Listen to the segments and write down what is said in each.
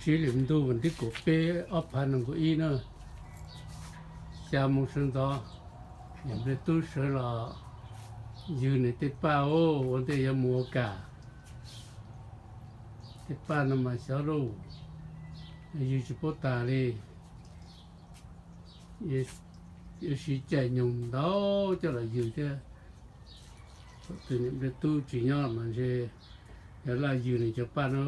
Tsib lwm ntuj vas thib kaum peb ob phav nees nkaum ib na, xya moo sawv ntxov, niam nplej tub sawv los ywg nws tej paj os, ua ntej yuav mus ua kam. Tej paj no mas xyov lauj, ywg tsis paub tas li. Yuav siv caij nyoog ntau coj los ywg thiab. Thaum twg niam nplej tub tsis nyob mas ntshe yuav laj ywg nws cov paj no.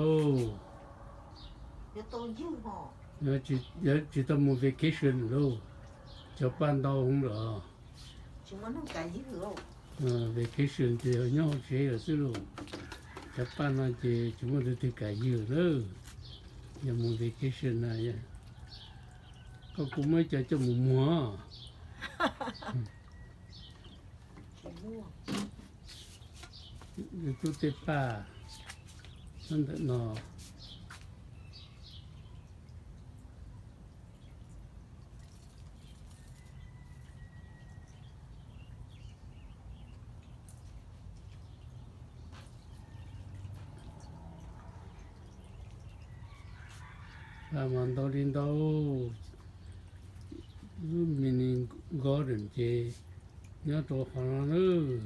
Yuav tsis tau mus vacation lauj, cov paj ntau heev los. Vacation ces yog nyob hauv tsev lawm xwb lauj. Cov paj no ces tsis muaj tus twg kam ywg lawm. Yog mus vacation na, koj kuj muaj ib co coj mus muag. Tub tej paj nyob ntawm no. Paj mas ntau li ntau, lub mini garden ces nyob rau qhov no lawm.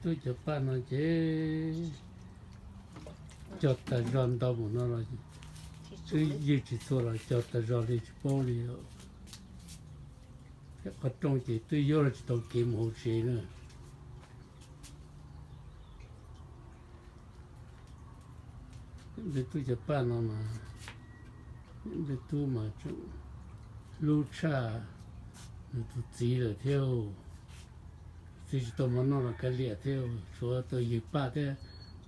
Tub cov paj no ces cog tas zog ntau mus no los twb ywg tsis txhua los cog tas zog li tsis paub li. Qhov rooj ces twb yuav los tsis tau kev mus hauv tsev na. Nplej tub cov paj no mas, nplej tub mas tseem hlub tshaj nws tus txiv lawm thiab. Txiv tsis tau mov noj los kav liam thiab, tshuav tau ywg paj thiab,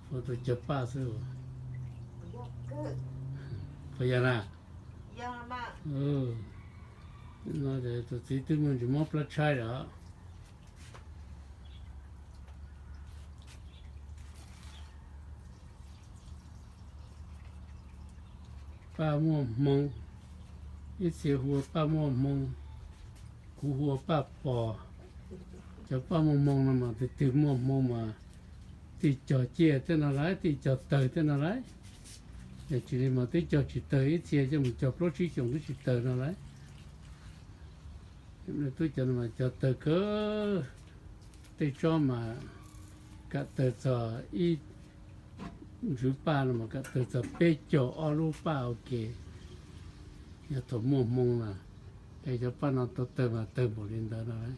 tshuav tau cog paj xwb. Puas yog na? No tus txiv twb muaj ntsis mob plab tshaib lawm. Paj muaj hmoo, ib txhia hu ua paj muaj hmoo, kuv hu ua paj pos. Cov paj muaj hmoo no mas tus twg muaj hmoo mas tej cog ciaj tej no lauj, tej cog tawg tej no lauj. Yog tsis li mas twb cog tsis tawg, ib txhia coj mus cog plaub tsib xyoos twb tsis tawg no lauj. Tub cov no mas cog tawg kawg, tej tsob mas kam tawg txog ib ntsws paj no mas kam tawg txog peb caug ob lub paj ua ke. Yog thaum muaj hmoo mas, es cov paj no tau tawg mas tawg npaum li ntawd no lauj.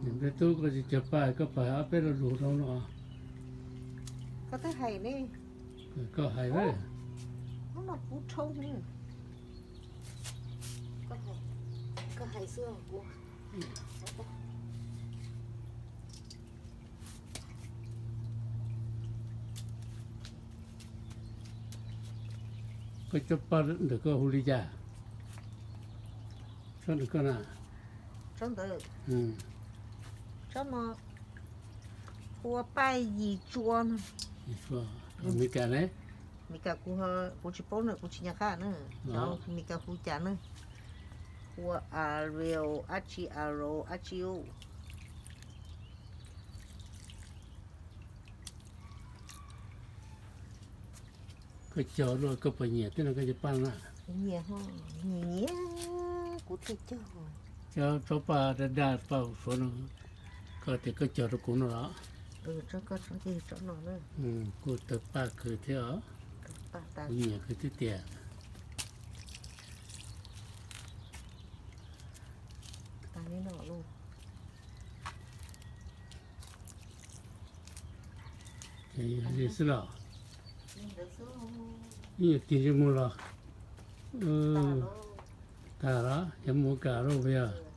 Niam nplej tub, koj tsis cog paj koj pab ob peb lo lus rau no. Koj twb hais ne. Koj hais lawm. Hnub no kuv rhau. Koj hais xwb kuv. Koj cov paj ntawm koj hu li cas? Tsob ntawm koj na. Tsob ntawd, tsob no hu ua paj yim tsua no. Yim tsua. Amelikas ne? Amelikas kuv, kuv tsis paub na, kuv tsis nco qab na. Cov Amelikas hu cas na? Hu ua arrow, dab tsi arrow, dab tsi u. Koj cog luaj koj puas nyiam tej no koj cov paj na? Nyiam, nyiam nyiam kuv thiaj cog. Cov tsob paj daj daj paj suav no, koj tias koj cog rau kuv no los? Kuj tawg paj kawg thiab os. Kuv nyiam kawg thiab tiag. Li xwb los, ib nyuag tig ntsej muag los, tag los ces mus kam lauj puas yog?